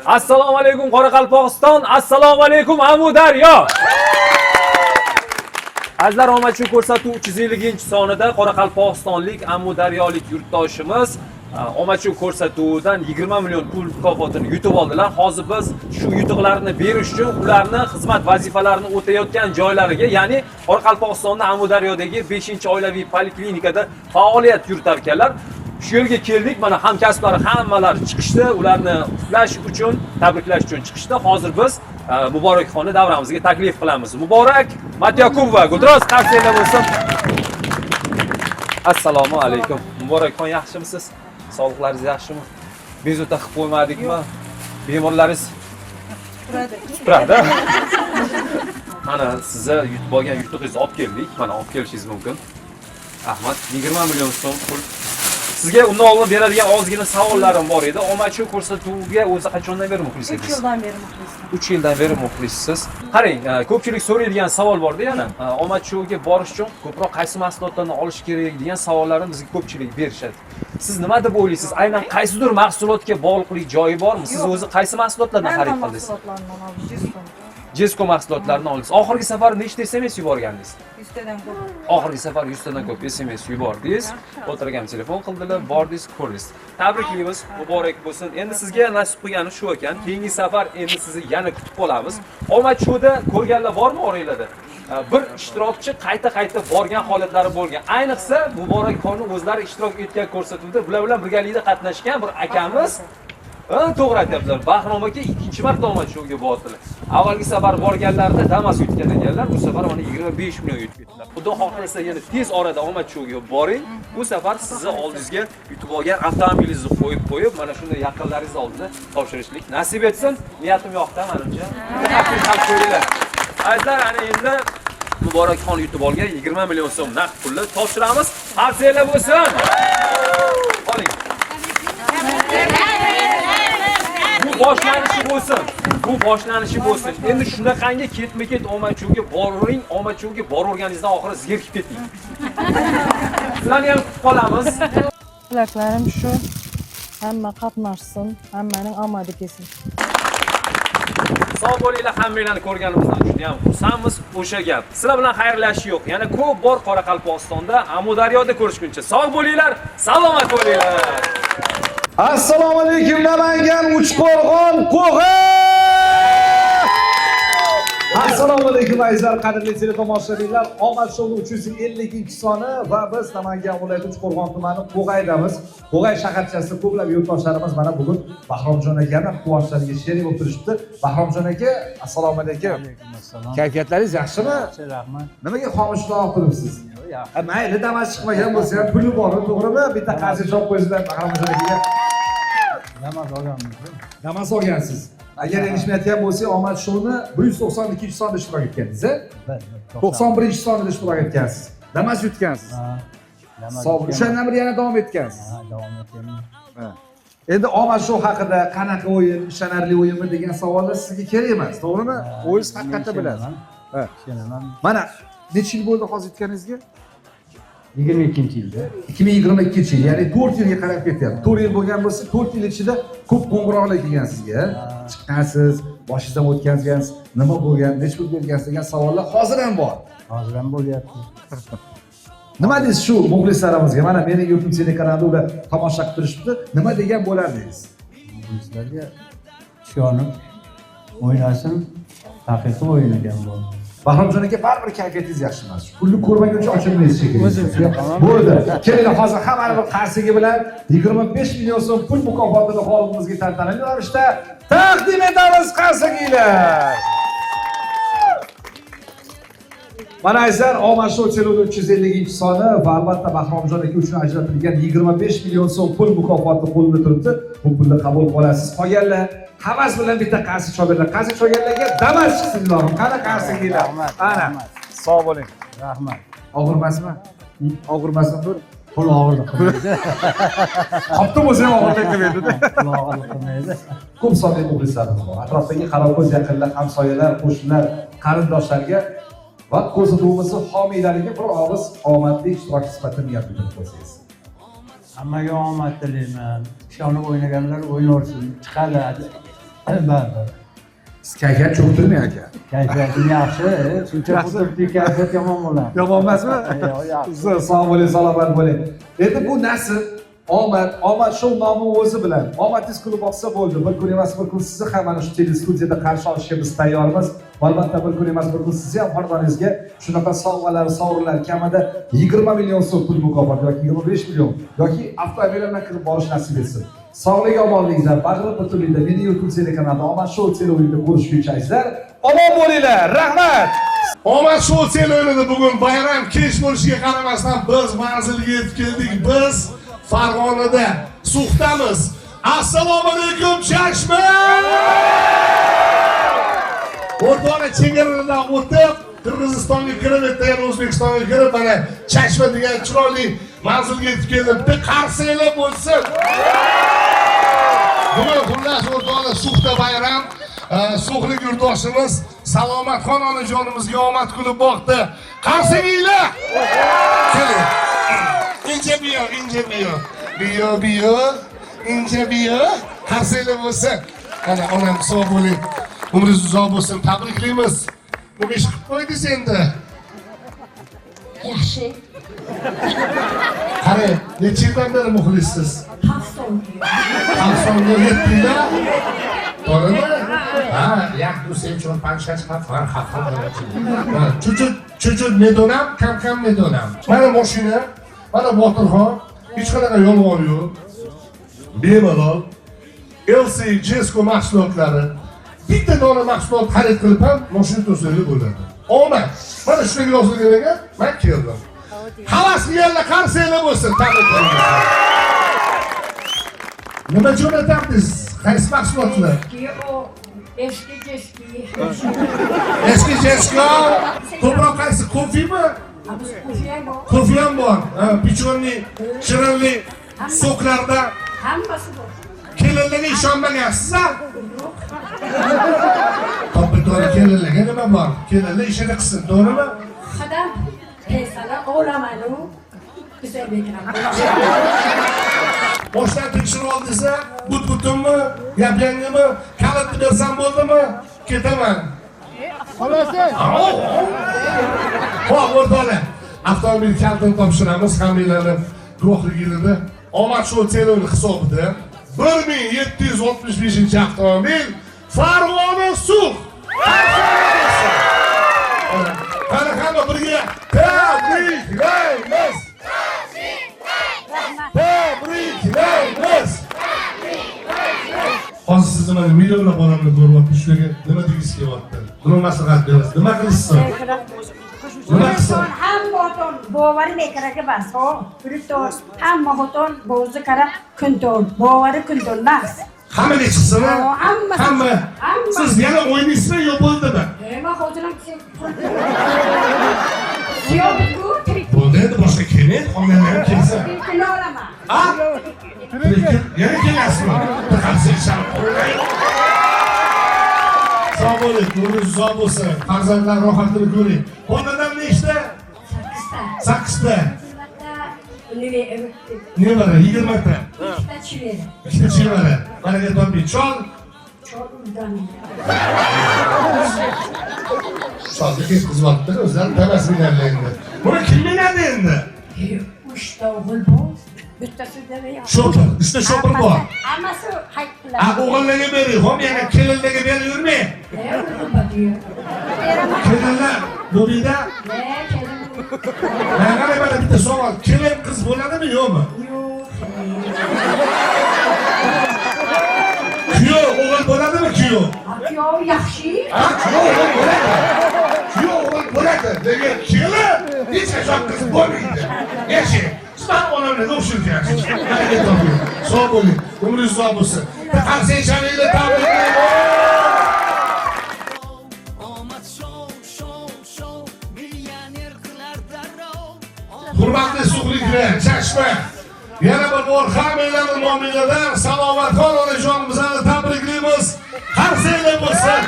Assalomu alaykum, Qoraqalpog'iston, assalomu alaykum, Amudaryo. Azizlar, Omad Show ko'rsatuv 350-sonida qoraqalpog'istonlik, amudaryolik yurtdoshimiz Omad Show ko'rsatuvidan 20 million pul mukofotini yutib oldilar. Hozir biz shu yutuqlarni berish uchun ularni xizmat vazifalarini o'tayotgan joylariga, ya'ni Qoraqalpog'istonda Amudaryodagi 5-oilaviy poliklinikada faoliyat yuritar ekanlar. Shu yerga keldik, mana hamkasblari hammalari chiqishdi, ularni qutlash uchun, tabriklash uchun chiqishdi. Hozir biz Muborakxonni davramizga taklif qilamiz. Muborak Matyakubova, Guldiroz, qarsanglar bo'lsin. Assalomu alaykum. Muborakxon, yaxshimisiz? Sog'liqlaringiz yaxshimi? Bezovta qilib qo'ymadikmi? Bemorlaringiz Turadi. Turadi. Mana sizni yutib olgan yutug'ingizni olib keldik. Mana, olib kelishingiz mumkin. Ahmad, 20 million so'm pul. Sizga undan oldin beradigan ozgina savollarim bor edi. Omad Show ko'rsatuviga o'zi qachondan beri muxlis 3 edingiz? yildan beri muxlisman. 3 yildan beri muxlissiz. Qarang, ko'pchilik so'raydigan savol borda yana. Omad Showga borish uchun ko'proq qaysi mahsulotlarni olish kerak degan savollarni bizga ko'pchilik berishadi. Siz nima deb o'ylaysiz? Aynan qaysidir mahsulotga bog'liqlik joyi bormi? Siz Yo'q. o'zi qaysi mahsulotlardan Hamma xarid qildingiz? mahsulotlarni oldim. Jesco. Jesco mahsulotlarini oldingiz. Oxirgi safar nechta SMS yuborgandingiz? 100 tadan ko'p. Oxirgi safar 100 tadan ko'p SMS yubordingiz. O'tirgan telefon qildilar, bordingiz, ko'rdingiz. Tabriklaymiz, muborak bo'lsin. Endi sizga nasib qilgani shu ekan. Keyingi safar endi sizni yana kutib qolamiz. Omad Showda ko'rganlar bormi oranglarda? Bir ishtirokchi qayta-qayta borgan holatlari bo'lgan. Ayniqsa Muborakxonni o'zlari ishtirok etgan ko'rsatuvda bular bilan birgalikda qatnashgan bir akamiz. Ha, to'g'ri aytyaptilar. Bahrom aka ikkinchi marta Omad Showga bordilar. Avvalgi safar borganlarida Damas yutgan ekanlar. Bu safar mana 25 million yutib ketdilar. Xudo xohlasa, yana tez orada Omad Showga boring. Bu safar sizni oldingizga yutib olgan avtomobilingizni qo'yib qo'yib, mana shunday yaqinlaringiz oldida topshirishlik nasib etsin. Niyatim yoqdi, menimcha. Taklif qo'yinglar. Azizlar, ana endi Muborakxon yutib olgan 20 million so'm naqd pulni topshiramiz. Qarsanglar bo'lsin. Oling. Bu boshlanishi bo'lsin. Bu boshlanishi bo'lsin. Endi shunaqangi ketma-ket Omad Showga boring, Omad Showga boraverganingizdan oxiri zerikib keting. Sizlarni ham kutib qolamiz. Tilaklarim shu, hamma qatnashsin, hammaning omadi kelsin. Sog' bo'linglar, hammanglarni ko'rganimizdan juda ham xursandmiz. O'sha gap. Sizlar bilan xayrlashish yo'q. Yana ko'p bor Qoraqalpog'istonda, Amudaryoda ko'rishguncha sog' bo'linglar, salomat bo'linglar. Assalomu alaykum, Namangan, Uchqo'rg'on, Qo'g'a! Assalomu alaykum, azizlar, qadrli teletomoshabinlar. Omad Shou 350-soni va biz Namangan viloyati Uchqo'rg'on tumani Qo'g'aydamiz. Qo'g'ay shaharchasida ko'plab yurtdoshlarimiz mana bugun Bahromjon akani quvonchlariga sherik bo'lib turishibdi. Bahromjon aka, assalomu alaykum. Alaykum assalom. Kayfiyatlaringiz yaxshimi? Yaxshi, rahmat. Nimaga xomushroq turibsiz? Yaxshi. Ha, mayli, Damas chiqmagan bo'lsa ham puli bor, to'g'rimi? Bitta qarshi chop qo'ysizlar Bahromjon akaga. Damas olganmiz. Damas olgansiz. Agar yanglishmayotgan bo'lsak, Omad Showni 192-sonda ishtirok etgandingiz, a? 91-sonida ishtirok etgansiz. Damas yutgansiz. Ha. Damas Sog', yutganman. o'shandan beri yana davom etgansiz. Ha, davom etganman. Ha. Endi Omad Shou haqida qanaqa o'yin, ishonarli o'yinmi degan savollar sizga kerak emas, to'g'rimi? O'zingiz haqiqatda bilasiz. Ha. Ishonaman. Mana necha yil bo'ldi hozir yutganingizga? 22-yilda. 2022 yil, ya'ni 4 yilga qarab ketyapti. 4 yil bo'lgan bo'lsa, 4 yil ichida ko'p qo'ng'iroqlar kelgan sizga. Chiqqansiz, boshingizdan o'tkazgansiz, nima bo'lgan, necha pul bergansiz degan savollar hozir ham bor. Hozir ham bo'lyapti. Nima deysiz shu muxlislarimizga? Mana meni YouTube telekanalida ular tomosha qilib turishibdi. Nima degan bo'lardingiz? Muxlislarga ishonib o'ynasin, haqiqiy o'yin ekan bu. Bahromjon aka, baribir kayfiyatingiz yaxshi emas. Pulni ko'rmaguncha ochilmaysiz shekilli. O'zim shunaqa. Bo'ldi. Kelinglar, hozir hammani bir qarsigi bilan 25 million so'm pul mukofotini g'olibimizga tantanali ravishda taqdim etamiz, qarsakiylar. Mana, azizlar, Omad Show telovda 350-soni va albatta Bahromjon aka uchun ajratilgan 25 million so'm pul mukofoti qo'lida turibdi. Bu pulni qabul qilib olasiz. Qolganlar havas bilan bitta qarshi cholinglar. Qarshi cholganlarga Damas chiqsin ilohim. Qani qarsakiylar? Rahmat. Ana. Rahmat. Sog' bo'ling. Rahmat. Og'ir emasmi? Og'ir emasmi pul? Pul og'irlik qilmaydi. Qopda bo'lsa ham og'irlik qilmaydi-da. Pul og'irlik qilmaydi. Ko'p sonli muxlislarimiz bor. Atrofdagi qaroko'z yaqinlar, hamsoyalar, qo'shnilar, qarindoshlarga va ko'rsatuvimizni homiylariga bir og'iz omadli ishtirokchi sifatida niyat bildirib qo'ysangiz. Hammaga omad tilayman. Ishonib o'ynaganlar o'ynaversin. Chiqadi. Baribir. Siz kayfiyat cho'ktirmang aka. Kayfiyatim yaxshi, shuncha pul turibdi, kayfiyat yomon bo'ladi. Yomon emasmi? Yo'q, yaxshi. Zo'r, sog' bo'ling, salomat bo'ling. Endi bu nasib, omad, omad shou nomi o'zi bilan. Omadingiz kulib boqsa bo'ldi. Bir kun emas, bir kun sizni ham mana shu telestudiyada qarshi olishga biz tayyormiz. Va albatta bir kun emas, bir kun sizni ham xonadoningizga shunaqa sovg'alar, sovrinlar kamida 20 million so'm pul mukofoti yoki 25 million yoki avtomobil bilan kirib borish nasib etsin. Sog'lik, omonlikda, bag'ri butunlikda meni YouTube telekanalida Omad shou teleo'yinida ko'rishguncha azizlar, omon bo'linglar. Rahmat. Omad shou teleo'yinida bugun bayram kech bo'lishiga qaramasdan biz manzilga yetib keldik. Biz Farg'onada Suxdamiz. Assalomu alaykum Chashma! O'rtoqlar, chegaralardan o'tib Qirg'izistonga kirib, erta yana O'zbekistonga kirib, mana Chashma degan chiroyli manzilga yetib keldim. Bitta qarsanglar bo'lsin. Bugun xullas o'rtoqlar Suxda bayram. So'xlik yurtdoshimiz Salomatxon onajonimizga omad kulib boqdi. Qarsanglar! Keling. Inja biyo, inja biyo. Biyo, biyo. Inja biyo. Qarsanglar bo'lsin. Ana onam, sog' bo'ling. Umringiz uzoq bo'lsin. Tabriklaymiz. Nima ish qilib qo'ydingiz endi? Yaxshi. Qarang, necha yildan beri muxlissiz? Hafson. Afsonga yetdinglar. To'g'rimi? Ha, як, ду, се, чор, панҷ, шаш, ҳафт, ҳа, ҳафт, ҳа. Чуть-чуть, чуть-чуть медонам, кам-кам медонам. Mana mashina, mana Botirxon, hech qanaqa yolg'on yo'q. Bemalol. LC Jesco mahsulotlari. Bitta dona mahsulot xarid qilib ham mashina to'sanglar bo'ladi. Omad. Mana shunga yozilgan ekan, men keldim. Havas qilganlar qarsanglar bo'lsin, tabriklaymiz. Nima jo'natardingiz? Qaysi mahsulotlar? Eski o eski eski. Eski Jesco, ko'proq qaysi, kofemi? Biz kofe ham bor. Kofe ham bor. Ha, печенье, shirinli сок larda. Hammasi bor. Kelinlarga ishonmagansiz a? To'ppa to'g'ri, kelinlarga nima bor? Kelinlar ishini qilsin, to'g'rimi? Qadam pesala olamanu güzel bekram. Boshdan tekshirib oldingizmi? But butunmi? Yap yangimi? Kalitni bersam bo'ldimi? Ketaman. Xo'p, o'rtoqlar. Avtomobil kalitini topshiramiz hammanglarni guvohligingizda. Omad shou teleo'yini hisobida 1765 avtomobil Farg'ona Sux. Qani, hamma birga tabriklaymiz. Tabriklaymiz. Hozir sizni mana millionlab odamlar ko'ryapti, shularga nima degisi kelyapti? Nima maslahat berasiz? Nima qilishsin? Nima qilsin? Hamma bovari mekragi bas, ho. Bilib hamma xotin bo'zi qarab kunto'r, bovari kunto'r naqs. Hammaga chiqsinmi? Hamma. Hamma. Hamma. Siz yana o'ynaysizmi yo bo'ldimi? Nima hozir ham Yo'q, tirik. Bo'ldi endi, boshqa kelmaydi, qolganlar ham kelsin. Tirikini olaman. Ha? Tirik yana kelasizmi? Bir qarsak chalib qo'ying. Sog' bo'ling, umringiz uzoq bo'lsin. Farzandlar rohatini ko'ring. Boladan nechta? Sakkizta. Sakkizta. Nevara. Nevara, 20 ta. Ikkita chivera. Ikkita chevara. Baraka toping. Chol, Chol uydan. cholni ketkazyapti, o'zlari damas minadi endi. Buni kim minadi endi? Uchta o'g'il bor. Bittasi dada. Shopir, uchta shopir bor. Hammasi hayt A, qiladi. o'g'illarga bering, hom yana kelinlarga beravermang. Ne o'g'il bor diyor. Beraman. Kelinlar bo'lingda. Ne kelin? Mana qarang, mana bitta savol. Kelin qiz bo'ladimi, yo'qmi? Yo'q. Kuyov o'g'il bo'ladimi, kuyov? Kuyov yaxshi. Ha, kuyov o'g'il bo'ladi. Kuyov o'g'il bo'ladi. Lekin kelin hech qachon qiz bo'lmaydi. Yashang. Siz mani onamlarga o'xshayapsiz. Baraka toping. Sog' bo'ling. Umringiz uzoq bo'lsin. Bir qarsak chalinglar, tabriklayman. Omad shou, shou, shou, millioner qilar darrov. Hurmatli suxliklar, Chashma. Yana bir bor hammanglarni nominglardan Salomatxon onajonimizni tabriklaymiz. Qarsanglar bo'lsin.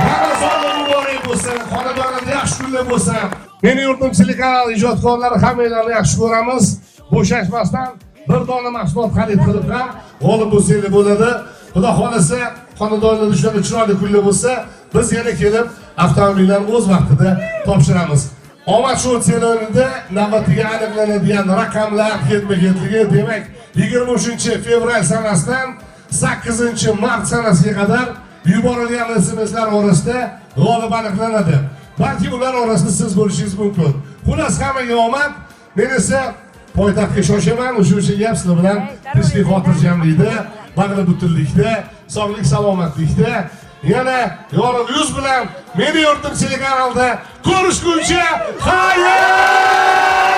Ramazon muborak bo'lsin, xonadonida yaxshi kunlar bo'lsin. Meni yurtim telekanal ijodkorlari hammanglarni yaxshi ko'ramiz. Bo'shashmasdan bir dona mahsulot xarid qilib ham g'olib bo'lsanglar bo'ladi. Xudo xohlasa, xonadonlarda shunaqa chiroyli kunlar bo'lsa, biz yana kelib avtomobillarni o'z vaqtida topshiramiz. Omad Shou telefonida navbatiga aniqlanadigan raqamlar ketma-ketligi, demak, 23 fevral sanasidan 8 mart sanasiga qadar yuborilgan SMSlar orasida g'olib aniqlanadi. Balki ular orasida siz bo'lishingiz mumkin. Xullas, hammaga omad. Men esa poytaxtga shoshaman. O'sha gap, sizlar bilan tinchlik, xotirjamlikda, bag'ri butunlikda, sog'lik, salomatlikda, yana yorug' yuz bilan Meni yurtim telekanalida ko'rishguncha, xayr!